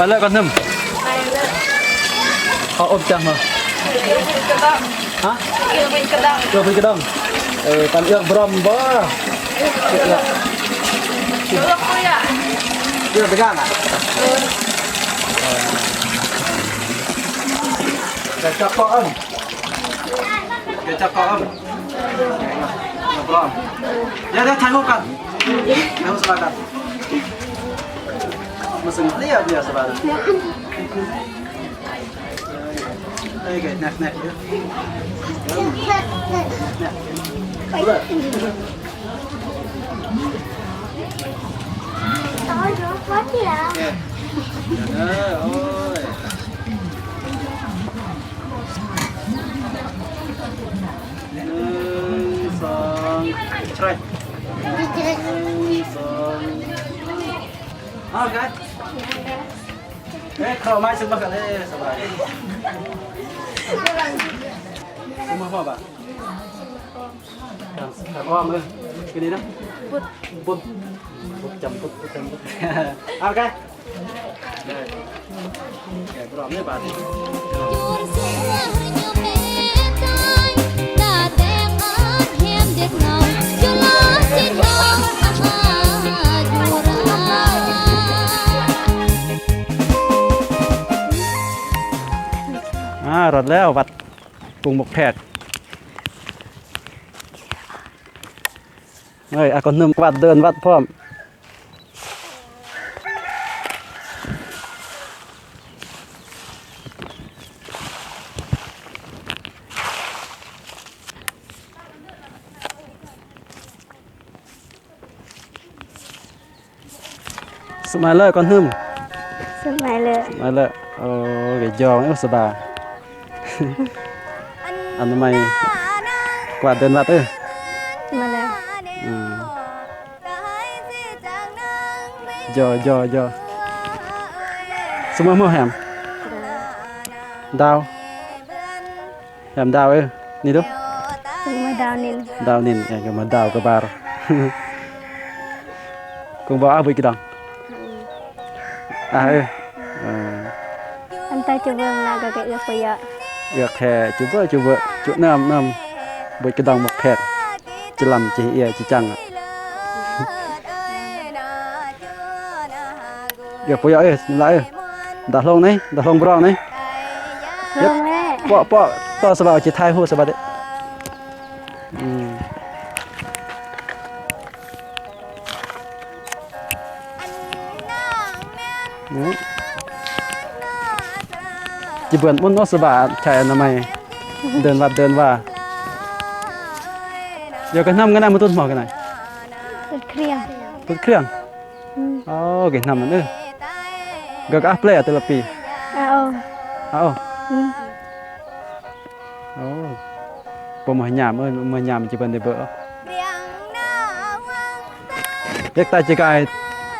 ເລີກກ່ອນໜຶ່ງ ເອົາອົບຈັງມາ ຮະ ເອື້ອງເປັນກະດອງ ເອື້ອງເປັນກະດອງ ເອີ ປັນເອື້ອງບຣອມບໍ່ ເອື້ອງ ເອື້ອງເປັນກະດອງ ເອີ ກະຈັບເກາະເອີ້ນ ກະຈັບເກາະເອີ້ນ ບຣອມ ດຽວ ດຽວ ຖ່າຍຮູບກັນ ຖ່າຍຮູບສະບາຍກັນ ມາເຊິ່ງເລຍ ເລຍສະບາຍ ເອີຍ ແນກ ແນກ ເອີຍ ແນກ ເອີຍ ໂອ້ຍ ໜຶ່ງ ສອງ try ໜຶ່ງ ສອງ ໂອເຄ ເອີ ເຂົ້າມາຊຸມມາກັນເອີ ສະບາຍດີ ຊຸມມາພໍ້ບາດ ທາງອ້ອມເອີ ຄືນີ້ນະ ປຸດ ປຸດ ປຸດ ຈຳ ປຸດ ປຸດ ຈຳ ປຸດ ໂອເຄ ແກະກະດອງເລີຍບາດນີ້ ອາ ຮອດແລ້ວ ວັດກຸງໝົກແພກ ເອີຍ ອາກອນໜຶ່ງ ກວາດເດີ່ນວັດພ້ອມ ສະໄໝເລີ ກ່ອນໜຶ່ງ ສະໄໝເລີ ສະໄໝເລີ ໂອ້ຍ ກະຢອງ ໂອ້ ສະບາຍ ອະນາໄມ ກວາດເດີ່ນວັດເອີ ມາແລ້ວ ອືມ ຢໍ ຢໍ ຢໍ ສະເໝີ ເໝີແຮມ ດາວ ແຮມ ດາວເອີ ນີ້ດູ ສະເໝີ ດາວນິນ ດາວນິນ ເອີ ກະມາດາວກະບາຣ ກຸງບໍ່ ອາ ບຸຍກະດອງ ອືມ ອາ ເອີ ເອີ ອັນຕາຈະເບິ່ງນະກະກະເອື້ອປະຍະ ເອື້ອແຄ ຈຸເບີ ຈຸເບີ ຈຸນ້ຳ ນ້ຳ ບຸຍກະດອງໝົກແພກ ຈະລຳ ຈະເອຍ ຈະຈັງ ເອີ ປະຍະເອີຍ ລະເອີຍ ດາລົງນີ້ ດາລົງບຣອງນີ້ ລົງແລ້ວ ເປາະ ເປາະ ຕໍ່ສະບາຍ ຊິຖ່າຍຮູບສະບາຍເດ້ ອືມ ຈິເບືອນໝຸ່ນເນາະ ສະບາຍ ໃຊ້ອະນາໄມ ເດີ່ນວັດເດີ່ນວາ ດຽວກັນນຳກັນນະ ມາຕຸນໝໍກັນນະ ຕຸນເຄື່ອງ ຕຸນເຄື່ອງ ອືມ ອໍ ກິນນຳນັ້ນເອີ ກະ ກະແປແຕ່ລະປີ ອາໂອ ອາໂອ ອືມ ໂອ້ ບໍ່ມາຍາມເອີຍ ມາຍາມຈິເພິ່ນໄດ້ເບີ ເຮັກຕາຈິກາຍ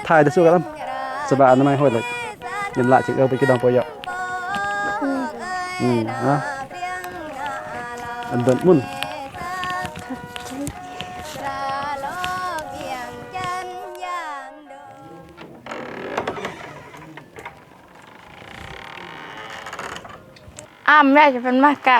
ຖ່າຍແຕ່ສູ້ກັນ ສະບາຍອະນາໄມໂຫດເລີຍ ຍາມລະຈິເອີ ໄປກິນດອງໂປເຍາະ ອືມ ອືມ ອະ ອັນເບິ່ນໝຸ່ນ ອາມແມ່ຈະເປັນມາກະ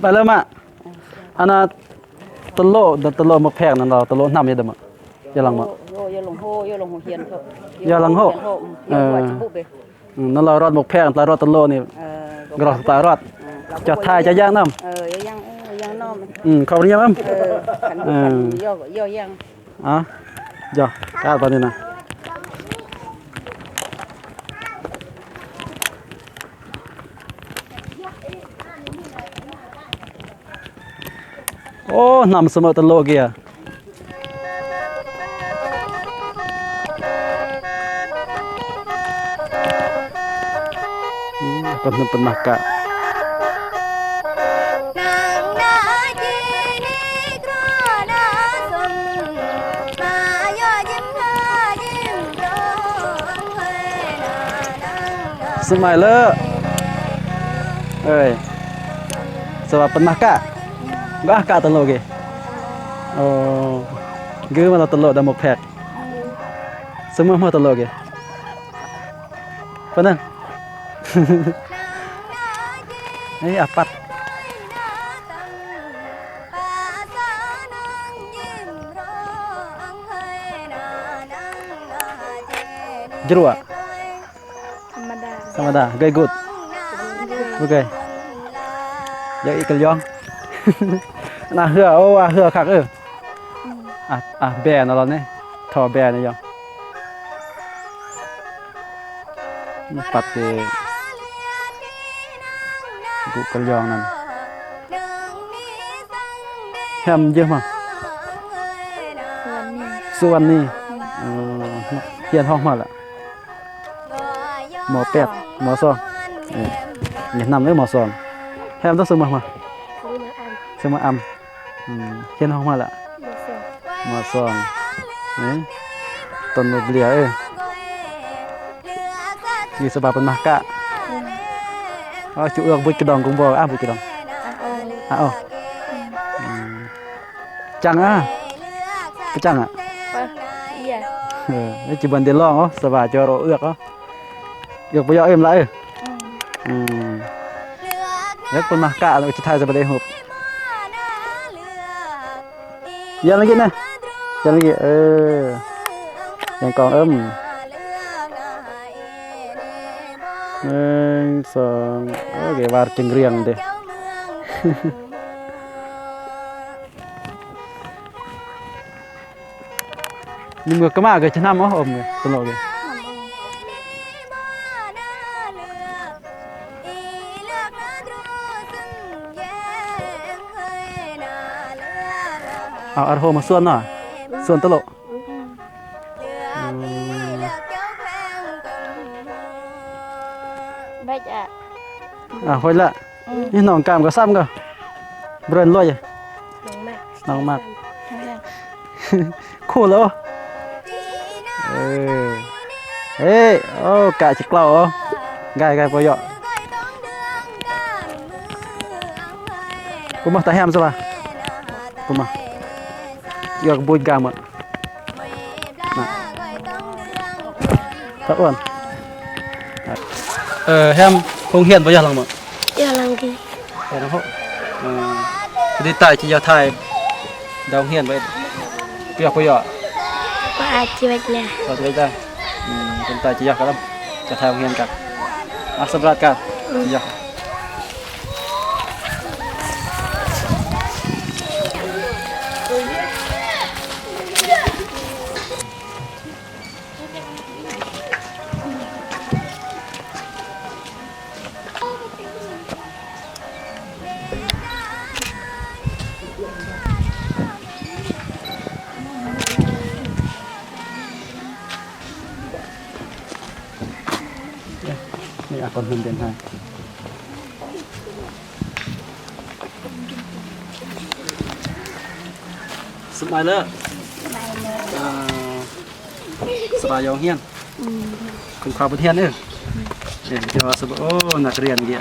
ໄປເລີມາ ອັນນະ ຕະໂລ ຕະໂລໝາກແພກນັ້ນ ຕະໂລນຳຢູ່ເດີມາ ຢ່າຫຼັງມາ ໂອ້ ຢ່າຫຼົງໂຮ ຢ່າຫຼົງໂຮຮຽນເຂົາ ຢ່າຫຼັງໂຮ ເອີ ອືມ ນັ້ນລາວຮອດໝາກແພກ ລາວຮອດຕະໂລນີ້ ເອີ ກະລອກຕາຍຮອດ ເອີ ຈະຖ່າຍຈະຍ່າງນຳ ເອີ ຢ່າຍ່າງ ເອີ ຢ່າຍ່າງນຳ ອືມ ເຂົ້າໄປຍ່າງນຳ ເອີ ຄັນ ເອີ ຢ່າ ຢ່າຍ່າງ ອາ ຢ່າ ກາດປານນີ້ນະ ໂອ້ ນຳສະເໝີຕະໂລເກຍ ອືມ ເພິ່ນ ເພິ່ນ ເພິ່ນມາກະ ສະໄໝເລີ. ເອີຍ ສະບາຍ ເປັນມາກະ ກະຕະໂລເກ. ໂອ້ ກືມາລະຕະໂລດຳໝົກແພກ ສະເໝີມາຕະໂລເກ. ປະນັ້ນ ເອີຍ ອາປັດ ຈະຣວ ທຳມະດາ ທຳມະດາ ເກີຍກຸດ ບໍ່ເກີຍ ຢາກອີກກະລະຍອງ ອາເຮືອ ໂອ້ ອາເຮືອຄັກເອີ. ອາ ອາແບນເນາະ ລາວນີ້ ທໍ່ແບນເນາະ. ປັດເດ ກຸກະລະຍອງນັ້ນ ແຮມເຢີມາ ສຸວັນນີ ສຸວັນນີ ເອີ ຮຽນຫ້ອງມາລະ ມໍແປດ ມໍສອງ ເອີ ແນະນຳເດີ ມໍສອງ ແຮມຕ້ອງສະເໝີມາ ສະເໝີອຳ ອືມ ຮຽນຫ້ອງມາລະ ມໍສອງ ເອີ ຕົ້ນມະເບຍ ເອີ ຢູ່ສະບາຍ ເປັນມາກະ ເອົາ ຈຸເອືອກ ບຸດກະດອງ ກຸງບໍ່ ອາ ບຸດກະດອງ ອາ ໂອ ອືມ ຈັ່ງ ອາ ຈັ່ງ ອາ ເອີ ຈິບັນເດລອງ ເອົາ ສະບາຍ ຈອໂຣເອືອກ ເອົາ ເອືອກປະເຍາະ ເອີມລະ ເອີ ອືມ ເອີ ເປັນມາກະ ແລ້ວຊິຖ່າຍສະບາຍ ໄດ້ຮູບ ຢ້ານລະກິນນະ ຢ້ານລະກິນ ເອີ ຍັງກອງເອີມ ໜຶ່ງ ສອງ ໂອເຄ ວາດຈຶ່ງຣຽງເດ. ນີ້ເມືອກະມາກະຈະນຳເອົາອົມເລີຍ ຕະຫຼອດເລີຍ ເອົາອາໂຮມາສວນເນາະ ສວນຕະຫຼອດ ອືມ ບາຍຈະ ອ່າ ຫ້ອຍລະ ອືມ ນີ້ນ້ອງກາມກໍຊ້ຳກໍ ເບຣັນລອຍ ນ້ອງມັກ ນ້ອງມັກ ຄູ່ແລ້ວ ເອີ ເອີ ໂອ້ ກະຊິເກົ້າ ກາຍ ກາຍບໍ່ເຍາະ ກູມາຕາແຮມຊະວ່າ ກູມາ ຢາກບຸຍກາມ ຕາອ້ວນ ເອີ ແຮມ ໂຮງຮຽນບໍ່ຢາກຫຼັງໝົດ ຢາກຫຼັງດີ ເອີ ເອີ ພໍດີຕາຍຈະຢາກຖ່າຍດາວໂຮງຮຽນໄວ້ ປຽກບໍ່ຢາກ ກໍອາດຈະເວັດແລ້ວ ອາດຈະເວັດໄດ້ ອືມ ເປັນຕາຍຈະຢາກກັນ ຈະຖ່າຍໂຮງຮຽນກັນ ອາ ສຳລັບກັນ ຢາກ ນີ້ອາກອນເພິ່ນເດີນທາງ ສະບາຍເລີ ສະບາຍເລີ ເອີ ສະບາຍຢູ່ໂຮງຮຽນ ອືມ ຄຸນຄາບົດຮຽນເອີ ເອີ ເຈົ້າວ່າສະບາຍ ໂອ້ ນັກຮຽນເດ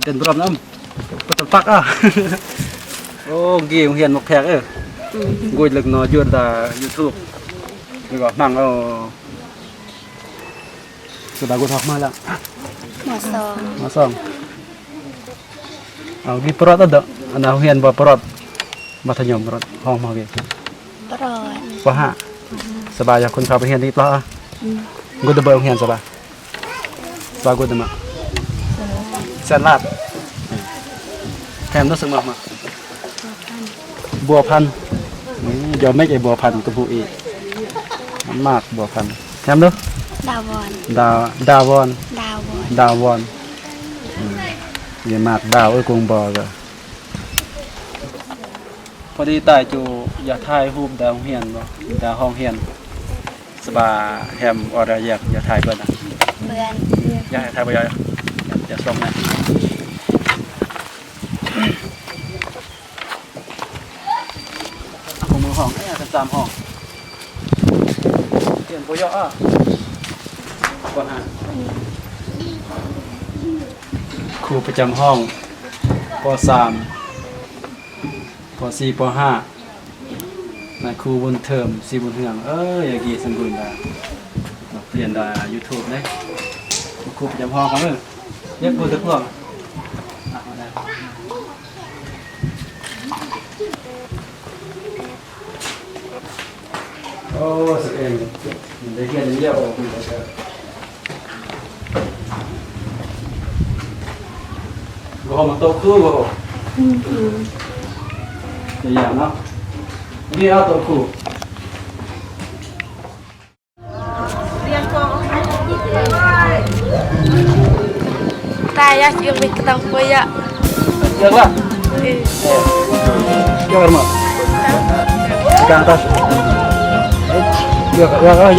ເດີນບຣອມນຳ ປະຕະປັກອາ ໂອ້ ກີໂຮງຮຽນໝົກແພກເອີ ອືມ ກຸຍເລິກນໍ ຍືດດາ ຢູທູບ ຫຼືວ່າມັງ ໂອ້ ສະບາຍກຸດຮອກມາແລ້ວ ມໍສອງ ມໍສອງ ເອົາ ມີປະຫວັດເດີ ອັນນາໂຮງຮຽນບໍ່ປະຫວັດ ມັດທະຍົມປະຫວັດ ຫ້ອງມະຫາວິ ປະຫວັດ ປໍຫ້າ ສະບາຍຢາກຄົນເຂົ້າໄປຮຽນດີປະຫວັດ ອືມ ກຸດເດີເບີໂຮງຮຽນສະບາຍ ສະບາຍກຸດເດີມາ ແສນລາດ ແຖມເດີ ສະເໝີມາ ບົວພັນ ອືມ ຢອມແມ່ນໄອ້ບົວພັນກໍຜູ້ອີກ ໝາກບົວພັນ ແຖມເດີ ດາວອນ ດາ ດາວອນ ດາວອນ ດາວອນ ອືມ ຢາໝາກດາວ ເອີ ກົງບໍ່ກໍ ພໍດີຕາຍຈູຢາກຖ່າຍຮູບດາວໂຮງຮຽນບໍ່ ດາວຫ້ອງຮຽນ ສະບາຍແຮມ ອອດຢາກ ຢາກຖ່າຍເບິ່ງນະ ເບິ່ງ ຢາກໃຫ້ຖ່າຍບໍ່ ຢາກ ຢາກສົ່ງນະ. ຂອງມືຫ້ອງ ເອີ ສາມຫ້ອງ ຮຽນບໍ່ເຍາະ ອາ ບໍ່ຫາ ຄູປະຈຳຫ້ອງ ປໍສາມ ປໍສີ່ ປໍຫ້າ ນາຍຄູບຸນເທີມ ສີບຸນເຮືອງ. ເອີຍ ຢາກກີ້ສັນບຸນດາ ມາປ່ຽນດາຢູທູບເດ້. ຄູປະຈຳຫ້ອງເຮົາເດີ ເຮັດບຸນຕະພວງ. ໂອ້ ສິບເອັດ ໄດ້ຮຽນຢ່າງດຽວ ບໍ່ຮອດມາໂຕະຄູບໍ່? ອືມ ອືມ ຢ່າງເນາະ ນີ້ເອົາໂຕະຄູ. ຕາຍ ຢາກເລືອກເປັນກະຕັງໂປຍະ. ເລືອກລະ? ເອີ ເລືອກມາ ກາງຕາ ເລືອກ ເລືອກເອົາ ເ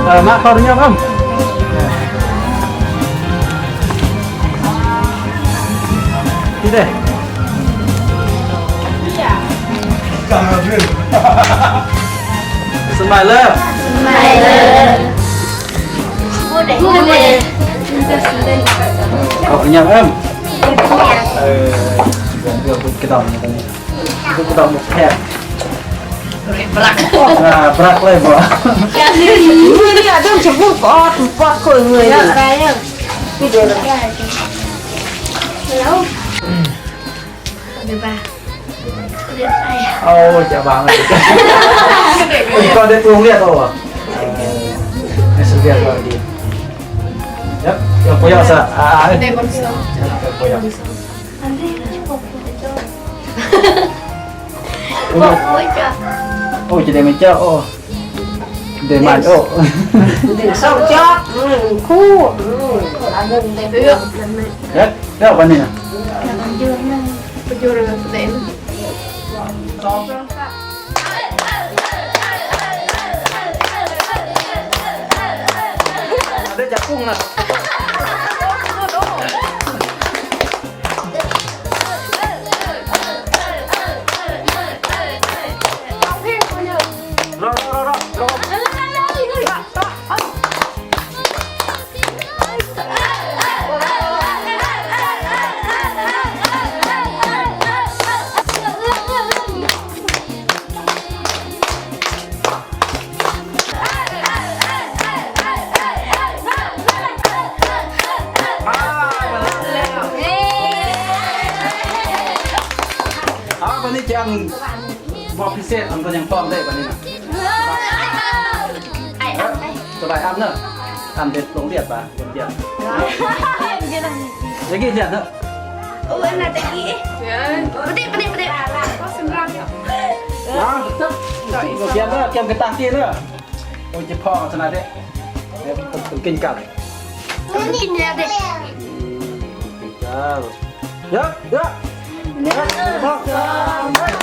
ອີ ມາ ຂໍອະນຸຍາດນຳ. ນີ້ເດ້ ສະໄໝເລີ ສະໄໝເລີ ຂອບຄຸນຍາມເອີ້ມ ເອີ ເລື່ອງບຸດກະດອງ ບຸດກະດອງແທບ ບລັກ ອ່າ ບລັກເລີຍບໍ່? ເມື່ອຍເດ້ ເດີນສະບຸດອອດ ປອດເຄີຍເມື່ອຍເດ້. ໂອ້ ຈະວາງເລີຍ ກໍໄດ້ໂຮງຮຽນບໍ່? ໃຫ້ສະເວຍກໍດີ ເອີ ບໍ່ຢາກສະ ອ່າ ເອີ ບໍ່ຢາກ ໂອ້ຍ ຈະໄດ້ແມ່ນເຈົ້າ ໂອ້ ເດມານໂອ ເດຊອງຈອກ ອືມ ຄູ ອືມ ອັນໜຶ່ງເດເພື່ອນ ເຮັດແລ້ວບັດນີ້ນະ ໄປຢູ່ເຮືອນເດນ ສອງ ເດຈາກຸ້ງນະ. ເອົາ ບັດນີ້ຈະອັນ ບອກພິເສດ ອັນກໍຍັງພ້ອມໄດ້ບັດນີ້ນະ ສະບາຍອັນເນີ ອັນເດັດລົງລຽດປະ ເດັດລຽດ ຢ່າກີ້ລຽດເນີ. ໂອ້ ອັນນັ້ນຕະກີ້ ປະຕິ ປະຕິ ປະຕິ ຕຽມເດີ ຕຽມກະຕັງກີ້ເດີ. ໂອ້ຍ ເຈັບຄໍຂະໜາດເດ້ ເປັນກິນກັນ ກິນກັນ ເດີ ເດີ ເດີ ສອງ ສາມ